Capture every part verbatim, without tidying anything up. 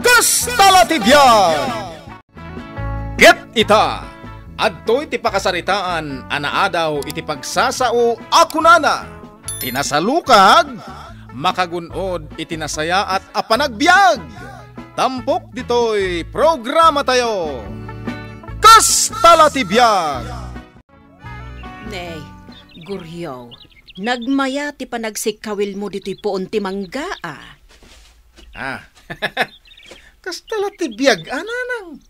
Kasta la ti biag! Ket ita, adtoy ti pakasaritaan a naadaw iti pagsasao a kunana, ti nasalukag, makagun-od iti nasayaat a panagbiag. Tampok ditoy programatayo. Kasta la ti biag! Nay, Guryo, nagmaya ti panagsikkawilmo ditoy puon ti mangga, a. Ah, kasta la ti biag, a, nanang.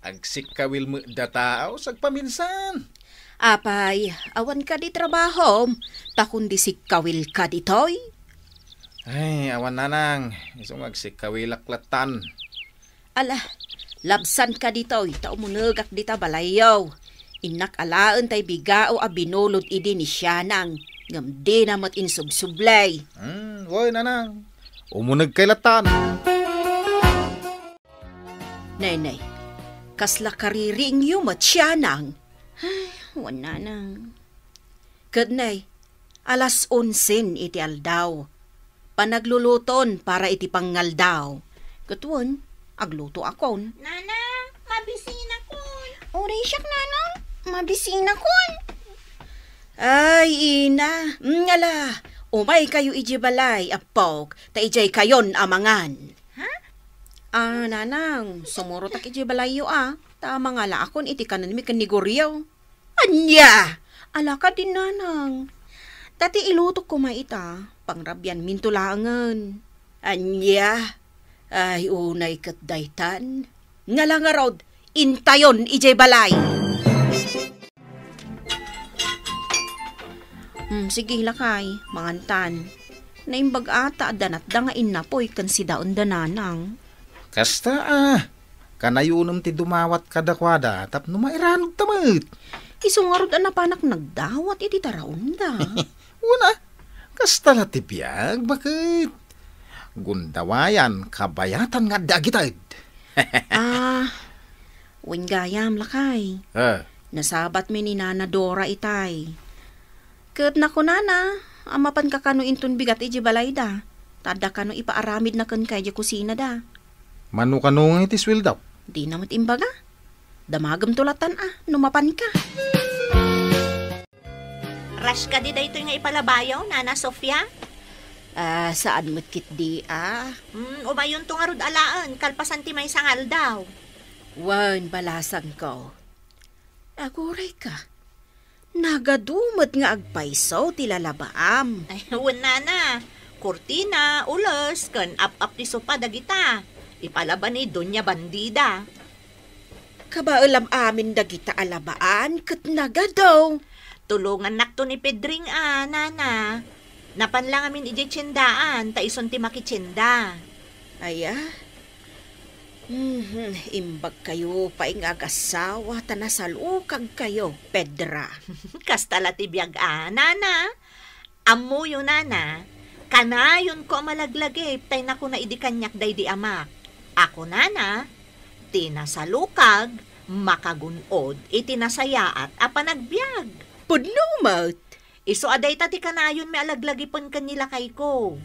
Agsikkawil met data, a, sagpaminsan. Apay, awan kadi trabahom, ta kundi sikkawilka ditoy? Ay, awan, nanang. Isu nga agsikkawilak lattan. Ala, labsanka ditoy, ta umunegak dita balayyo. Innak alaen tay bigao a binulod idi ni Sianang, ngem dina met insubsublay. Hmm, wen, nanang. Umunegkay lattan. Nay, nay, kasla kaririingyo met, Sianang? Ay, wen, nanang. Ket nay, alas onsen iti aldaw. Panagluluton para iti pangngaldaw. Ket wen, aglutoakon. Nanang, mabisinakon. Uray siak, nanang, mabisinakon. Ay, ina, ngala, umaykayo idiay balay, appok, ta idiaykayon a mangan. Ha? Ah, nanang, sumurotak idiay balayyo, a, ta mangalaakon iti kanenmi ken ni Goryo. Ania? Ala kadi, nanang. Ta ti ilutok koma ita, pangrabianminto laengen. Ania? Ay, unay ket daytan. Ngala ngarud, intayon idiay balay. Hmm, sige, lakay, mangantan. Naimbag a ta adda natda nga innapoy ken sidaenda, nanang. Kasta, a. Kanayonem ti dumawat kadakuada tapno mairanudta met. Isu ngarud a napanak nagdawat iti taraonda. Wen a, kasta la ti biag, baket. Gundawayan, kabayatan nga adda agited. Ah, wen gayam, lakay. Ah. Nasabatmi ni Nana Dora itay. Ket nakunana a mapanka kano inton bigat idiay balayda, ta adda kano ipaaramidna kenka idiay kusinada. Mano kano nga iti sueldo? Dina met imbaga. Damagemto lattan a no mapanka. Rush kadi daytoy nga ipalabayo, Nana Sofia? Ah, saan met ketdi a? Hmm, umayonto ngarud alaen, kalpasan ti maysa nga aldaw. Wen, balasangko. Agurayka. Nagadu met nga agpayso ti lalabaam. Ay, wen, nana. Kurtina, ules, ken ap-ap ti sopa dagita. Ipalaba ni Doña Bandida. Kabaelam amin dagita a labaan ket nagadu. Tulongannakto ni Pedring a, nana. Napan la ngamin idiay tiendaan, ta isun ti makitienda. Aya? Mhm, imbagkayo pay nga agasawa ta nasalukagkayo, Pedra. Kasta la ti biag a, nana. Ammoyo, nana, kanayonko a malaglagip tay nakuna idi kaniak daydi amak. Ako, nana, ti nasalukag, makagun-od iti nasayaat a panagbiag. Pudno met. Isu a dayta ti kanayonmi a laglagipen ken ni lakayko.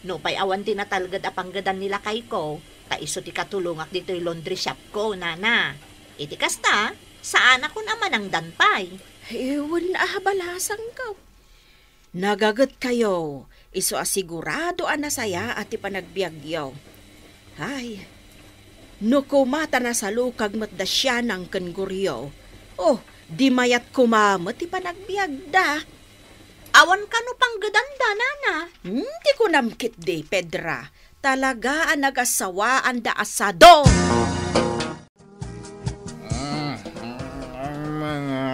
Nupay awan ti natalged a panggedan ni lakayko, ta isu ti katulongak ditoy laundry shopko, nana. Iti kasta, saanakon a manangdan pay. Wen a, balasangko. Nagagetkayo, isu a sigurado a nasayaat ti panagbiagyo. Ay, no koma ta nasalukag met da Sianang ken Goryo, oh, di mayat koma met ti panagbiagda. Awan kano panggedanda, nana. Hmm, ti kunam ketdi, Pedra, talaga a nagasawaanda a sado. Mm, ang mga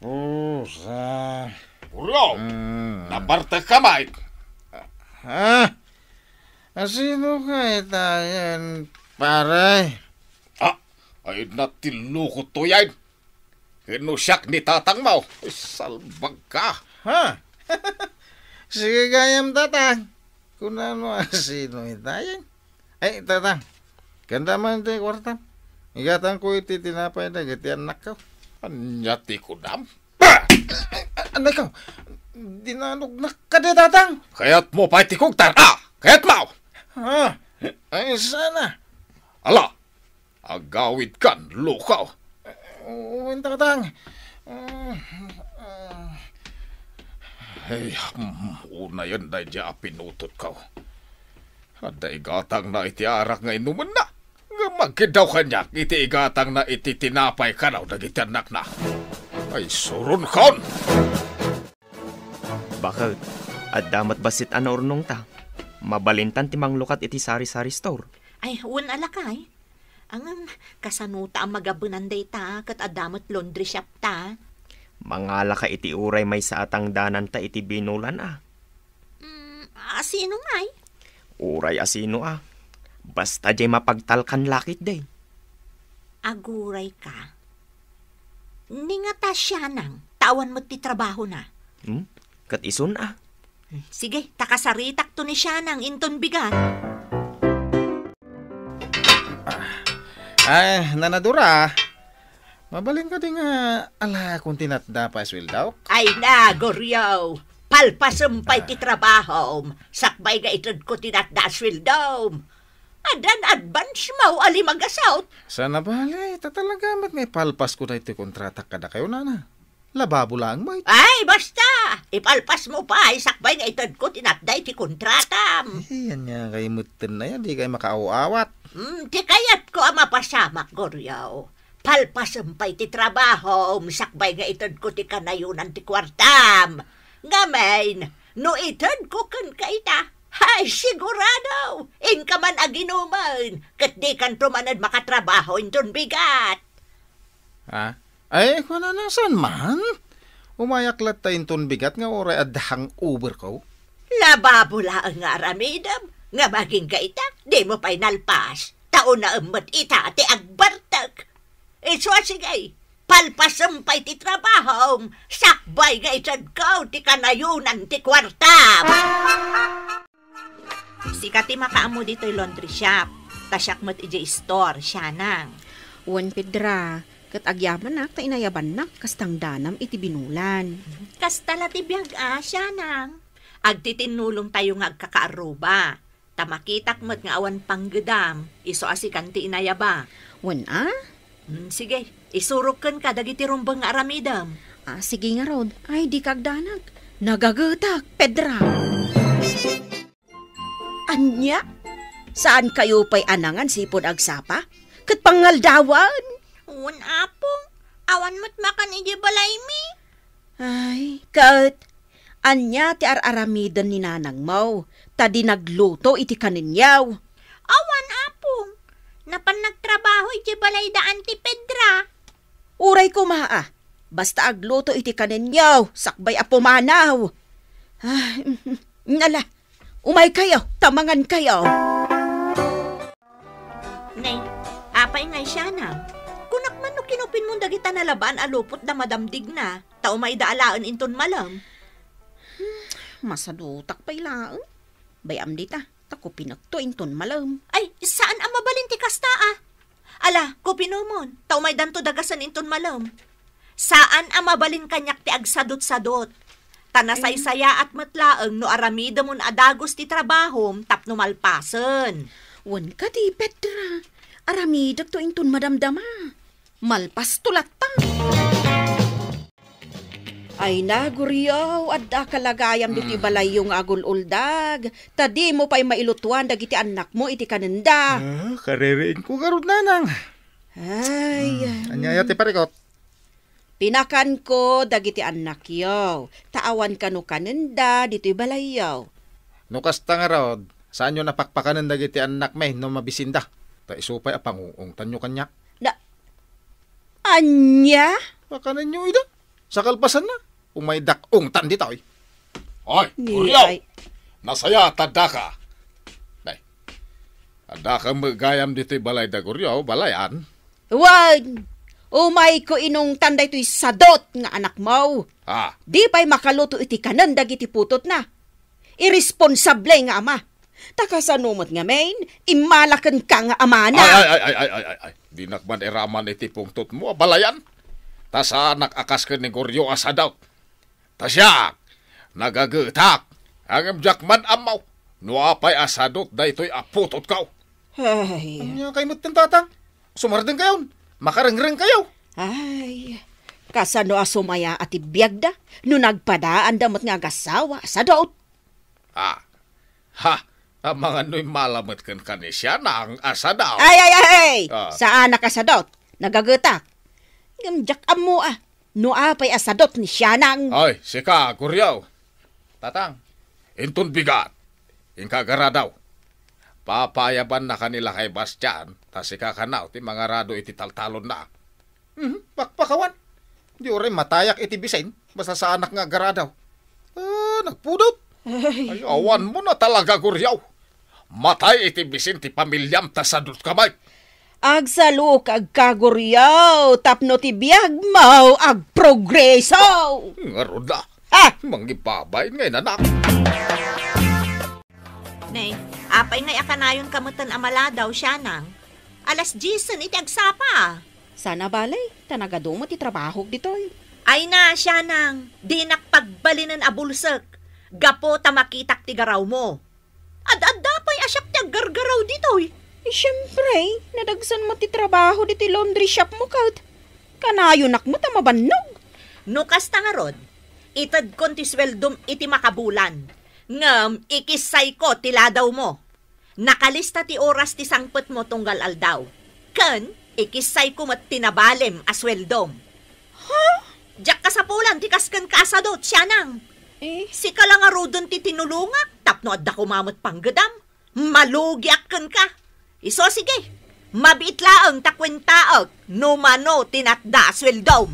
pusa. Goryo, mm, napartek ka, Mike? Ha? Asino ka itayen, pare? Ah, ay na ti loko to yan. Ken no siak ni tatangmo, salbag ka. Ha? Sige gayam, tatang. Kunano a sino itayen? Ay, tatang. Kanda man ti kuartam. Igatangko iti tinapay dagiti annakko. Ania ti kunam? Annakko, dinanognak kadi, tatang. Kayatmo pay ti kugtar, a? Kayatmo? Ha? Sana. Ala, agawidkan, lukaw. Wen, Tatang. Ay, mm, unayen daydiay a pinutotko. Adda igatangna iti arak nga inumenna. Ngem agkiddaw kaniak iti igatangna iti tinapay kano dagiti annakna. Ay, suronkon! Baket, adda met bassit a naurnongta. Mabalintan ti manglukat iti sari-sari store. Ay, wen a lakay. Ngem, kasanota a magabenan dayta, ket adda met laundry shop ta. Mangalaka iti uray maysa a tangdananta iti binulan a. Mm, asino ngay? Uray asino a. Basta diay mapagtalkan la ketdi. Aguray ka. Ni ngata sianang, ta awan met ti trabahona. Hmm? Ket isun a. Hmm, sige, ta kasaritakto ni sianang inton bigat. Ay, nanadura. Mabalin kadi nga alaekon ti natda pay a sueldok? Ay na, Goryo! Palpasem pay ti trabahom, sakbay nga itedko ti natda a sueldom. Addan advance mo a lima gasut. Sana bale, ta talaga met nga ipalpasko daytoy kontratak kadakayo, nana. Lababo laeng met. Ay, basta! Ipalpasmo pay, sakbay nga itedko ti natda iti kontratam. Eh, ania kay metten aya, dikay makaaw-awat. Hmm, ti kayatko a mapasamak, Goryo. Palpasem pay ti trabahom, sakbay nga itedko ti kanayonan ti kuartam. Ngamin, no itedko kenka ita, ay, sigurado, inka man aginumen, ket dikanto manen makatrabaho inton bigat. Ha? Ay, kunana, saan man? Umayak latta inton bigat nga uray adda hangover ko. Lababo laeng nga aramidem, nga maginka ita, dimo pay nalpas, ta unaem met ita ti agbartek. Isu a sige, palpasem pay ti trabahom, sakbay nga itedko ti kanayonan ti kuartam. Sika ti makaammo ditoy laundry shop, ta siak met idiay store, sianang. Wen, Pedra, ket agyamanak ta inayabannak kas tangdanam iti binulan. Kasta la ti biag a, sianang. Agtitinnulongtayo nga agkakaarruba. Ta makitak met nga awan panggedam, isu a sikan ti inayaba. Wen a? Hmm, sige, isurok kenka dagiti rumbeng nga aramidem. Ah, sige ngarud. Ay, dika agdanag. Nagagetak, Pedra. Ania? Saankayo pay a nangansipon agsapa? Ket pangaldawan? Wen, Apong, awan met makan idiay balaymi. Ay, ket ania ti ar-aramiden ni nanangmo, ta di nagluto iti kanenyo? Awan, Apong. Napan nagtrabaho idiay balayda Auntie Pedra. Uray koma a, basta agluto iti kanenyo, sakbay a pumanaw. Ay, nala, umaykayo, ta mangankayo. Nay, apay ngay sianang? Kunak man no kinupinmon dagita nalabaan a lupot da Madam Digna, ta umayda alaen inton malem. Hmm, masadutak pay laeng. Bay-am dita, ta kupinekto inton malem. Ay, saan a mabalin ti kasta a. Ala, kupinomon, ta umaydanto dagasen inton malem. Saan a mabalin kaniak ti agsadutsadot. Ta nasaysayaat met laeng no aramidemon a dagus ti trabahom tapno malpasen. Wen kadi, Pedra, aramidekto inton madamdama. Malpasto latta. Ay na, Goryo, adda kalagayam ditoy Mm. balayyo nga agul-uldag. Ta dimo pay mailutuan dagiti annakmo iti kanenda. Ah, kaririingko garud, nanang. Ay. Hmm, ania aya ti parikot? Pinakanko dagiti annakyo, ta awan kano kanenda ditoy balayyo. No kasta ngarud, saanyo a pakpakanen dagiti annakmi no mabisinda? Ta isu pay a panguungtanyo kaniak. Na, ania? Pakanenyo ida. Sa kalpasanna, umaydak ungtan ditoy. Oy, Ni Goryo! ay- Nasayaat ta addaka. Nay, addaka met gayam ditoy balayda, Goryo, balayan. Wen, umayko inungtan daytoy sadot nga anakmo. Ah. Di pay makaluto iti kanen dagiti putotna. Irresponsable nga ama. Ta kasano met ngamin, immalakenka nga amana. Ay, ay, ay, ay, ay, ay, ay, ay. Dinak man iraman iti pungtotmo a balayan. Ta saanak a kas ken ni Goryo a sadot. Ta siak, nagagetak. Ngem diak man ammo no apay a sadot daytoy a putotko. Ay. Ania kay metten, Tatang? Sumardengkayon. Makarengrengkayo. Ay, kasano a sumayaat ti biagda no nagpadaanda met nga agasawa a sadot? Ah. Ha? Amangan no immala met kenka ni Sianang a sadot. Ay, ay, ay, ay! Ah. Saanak a sadot. Nagagetak. Ngem diak ammo a no apay a sadot ni Sianang. Ay, sika, Guriaw. Tatang, inton bigat, inka agaradaw. Papaayabannaka ni lakay Bastian, ta sika kano ti mangarado iti taltalonna. Mhm, pakpakawan. Di uray matayak iti bisin, basta saanak nga agaradaw. Ah, nagpudot. Ay. Ay, awan mo na talaga, Guriaw. Matay iti bisin ti pamiliam ta sadotka met. Agsalukagka, Guriaw, tapno ti biagmo agprogreso. Ngarud a. Ah! Mangibabain nga inanak. Nay, apay ngay a kanayonka metten a maladaw, Sianang? Alas diesen iti agsapa. Sana balay, ta nagadu met ti trabahok ditoy. Ay na, Sianang, dinak pagbalinen a bulsek. Gapu ta makitak ti garawmo. Ad-adda pay a siak ti aggargaraw ditoy. Eh, siempre, nadagsen met ti trabaho ditoy laundry shop mo ket. Kanayonak met a mabannog. No kasta ngarud, itedkon ti sueldom iti makabulan. Ngem ikissayko ti ladawmo. Nakalista ti oras ti sangpetmo tunggal aldaw. Ken ikissayko met ti nabalim a sueldom. Ha? Diak kasapulan ti kas kenka a sadot, Sianang. Eh? Sika la ngaruden ti tinulongak tapno adda koma met panggedam. Malugiak kenka. Isu, sige. Mabiit laeng ta kuentaek no mano ti natda a sueldom.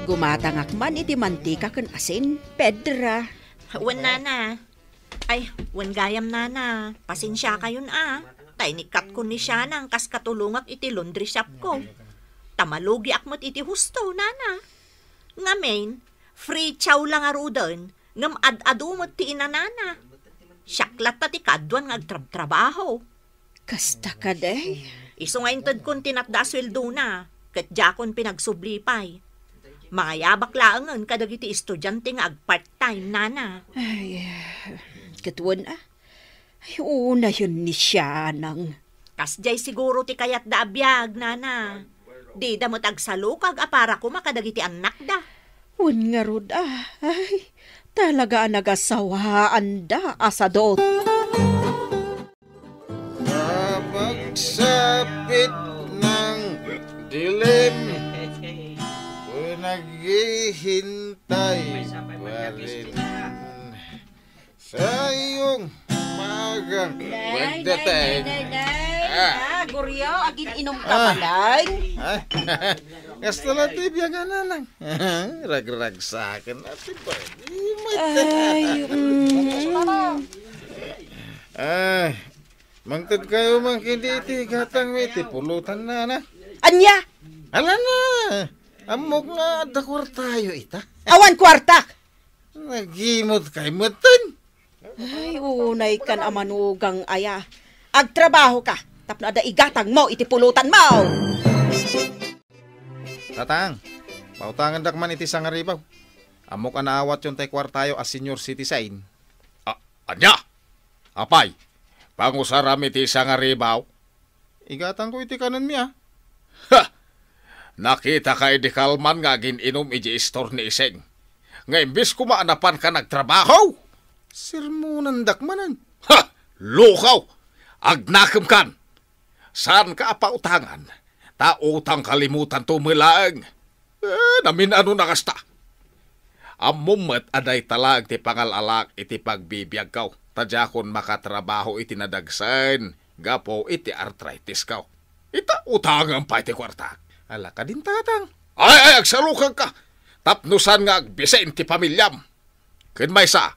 Gumatangak man iti mantika ken asin, Pedra. Wen, Nana. Ay, wen gayam, Nana. Pasensiakayon a. Ta inikkatko ni Sianang kas katulongak iti laundry shop ko. Ta malugiak met iti husto, Nana. Ngamin, free chow la ngaruden, ngem ad-adu met ti inanana. Siak latta ti kaaduan nga agtrabtrabaho. Kasta kadi? Isu nga intedkon ti natda a sueldona, ket diakon pinagsubli pay. Mangayabak laengen kadagiti estudiante nga agpart-time, Nana. Ay, ket wen a. Ay, unayen ni Sianang. Kasdiay siguro ti kayatda a biag, Nana. Dida met agsalukag a para koma kadagiti annakda. Wen ngarud a, ay, talaga a nagasawaanda a sadot. Napagsapit ng dilim, naghihintay pa rin sa iyong magang. Nay, nay, nay, nay, nay. Ah. Ah, Guriaw, agin-inom ka, ah, man, ay. Ay. Kasta la ti biag, Nanang. Ragragsaken na ti bagi. Ay, mm. Ay, mangted kayo man kidi iti gatang mi iti pulutan, Nana. Ania? Ala na. Ammok nga adda kuartayo ita. Awan kuartak. Nagimot kay metten. Ay, unay kan a manugang aya. Agtrabaho ka, tapno adda igatang mo iti pulutan mo. Tatang, pautangendak man iti sangaribaw. Ammok a naawatyon tay kuartayo a senior citizen. A-, ania? Apay, pangusaram iti sangaribaw? Igatangko iti kanenmi a. Ha! Nakitaka idi kalman nga agin-inom idiay istor ni Iseng. Nga imbes koma a napanka nagtrabaho, sermonandak manen. Ha! Lukaw! Agnakemkan! Saanka a pautangan, ta utang kalimutanto met laeng. Eh, namin-ano na kasta. Ammom met a dayta laeng ti pangal-alak iti pagbibiagko, ta diakon makatrabaho iti nadagsen gapu iti artritisko. Ita, utangem pay ti kuartak. Ala kadin, Tatang. Ay, ay, agsalukagka. Tapno saan nga agbisin ti pamiliam. Ken maysa,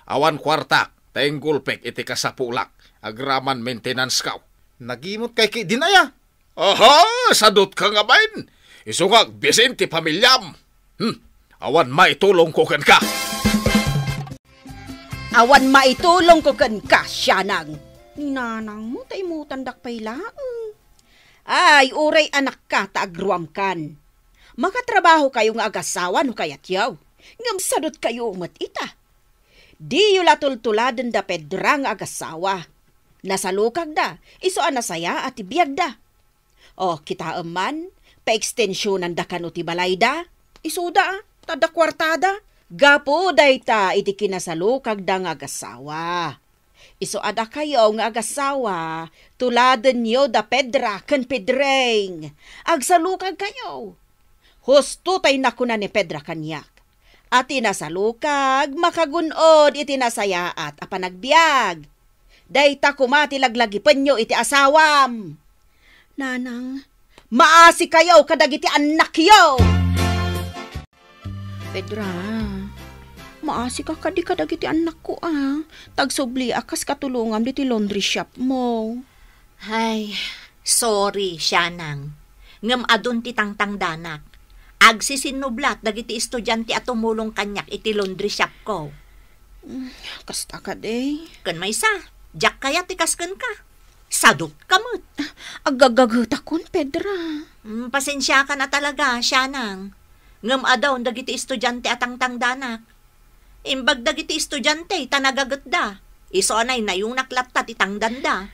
awan kuartak, ta inggulpek iti kasapulak, agraman maintenance-ko. Nagimot kay ki din aya? Aha, sadotka ngamin. Isu nga agbisin ti pamiliam. Hmm, awan maitulongko kenka. Awan maitulongko kenka, Sianang. Ni nanangmo ta imutandak pay laeng. Ay, uray anakka ta agruamkan. Makatrabaho kayo nga agasawa no kayatyo. Ngem sadot kayo met ita. Diyo la tultuladen da Pedra nga agasawa. Nasalukagda, isu a nasayaat ti biagda. O, kitaem man, paekstensionanda kano ti balayda. Isuda, ta adda kuartada. Gapu dayta iti kinasalukagda nga agasawa. Isu a dakayo nga agasawa, tuladenyo da Pedra ken Pedring. Agsalukagkayo. Husto tay nakuna ni Pedra kaniak. A ti nasalukag, makagun-od iti nasayaat a panagbiag. Dayta koma ti laglagipenyo iti asawam. Nanang, maasikayo kadagiti annakyo! Pedra, maasika kadi kadagiti annakko a, ta agsubliak kas katulongam diti laundry shop mo. Ay, sorry, Sianang. Ngem adun ti tangtangdanak. Agsisinnublat dagiti estudiante a tumulong kaniak iti laundry shop ko. Mm, kasta kadi. Ken maysa, diak kayat ti kas kenka. Sadut ka met. Agagageta kon, Pedra. Mm, pasensiakan a talaga, Sianang. Ngem adun dagiti estudiante a tangtangdanak. Imbag dagiti estudiante ta nagagetda. Isu a naynayunak latta ti tangdanda.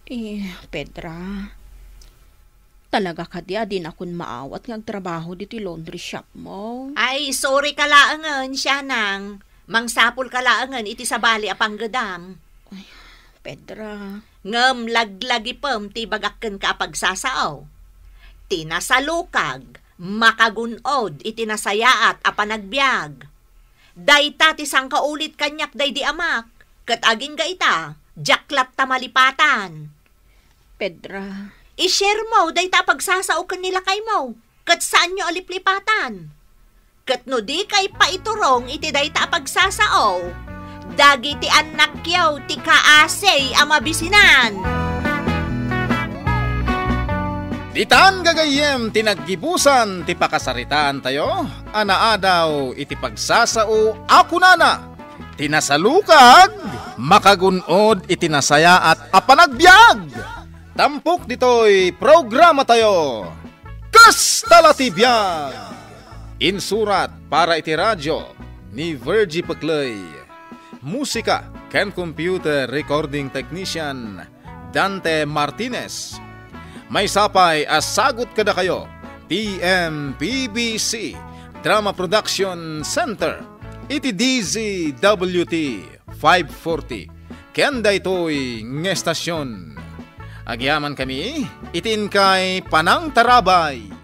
Eh, Pedra, talaga kadi a dinakon maawat nga agtrabaho diti laundry shop mo? Ay, sorry ka laengen, Sianang. Mangsapul ka laengen iti sabali a panggedam. Ay, Pedra. Ngem laglagipem ti ibagak kenka a pagsasao. Ti nasalukag, makagun-od iti nasayaat a panagbiag. Dayta ti sangkaulit kaniak daydi amak, ket agingga ita, diak latta malipatan. Pedra. I-share mo dayta a pagsasao ken ni lakaymo, ket saanyo a liplipatan. Ket no dikay paiturong iti dayta a pagsasao, dagiti annakyo ti kaasi a mabisinan. Ditan gagayyem ti naggibusan ti pakasaritaantayo a naadaw iti pagsasao a kunana, ti nasalukag, makagun-od iti nasayaat a panagbiag. Tampok ditoy programatayo, Kasta la ti Biag. Insurat para iti radio ni Virgie Pecley. Musika ken computer recording technician Dante Martinez. Maysa pay a sagut kadakayo ti M P B C Drama Production Center iti D Z W T five forty ken daytoy nga estasion. Agyamankami iti inkay panangtarabay.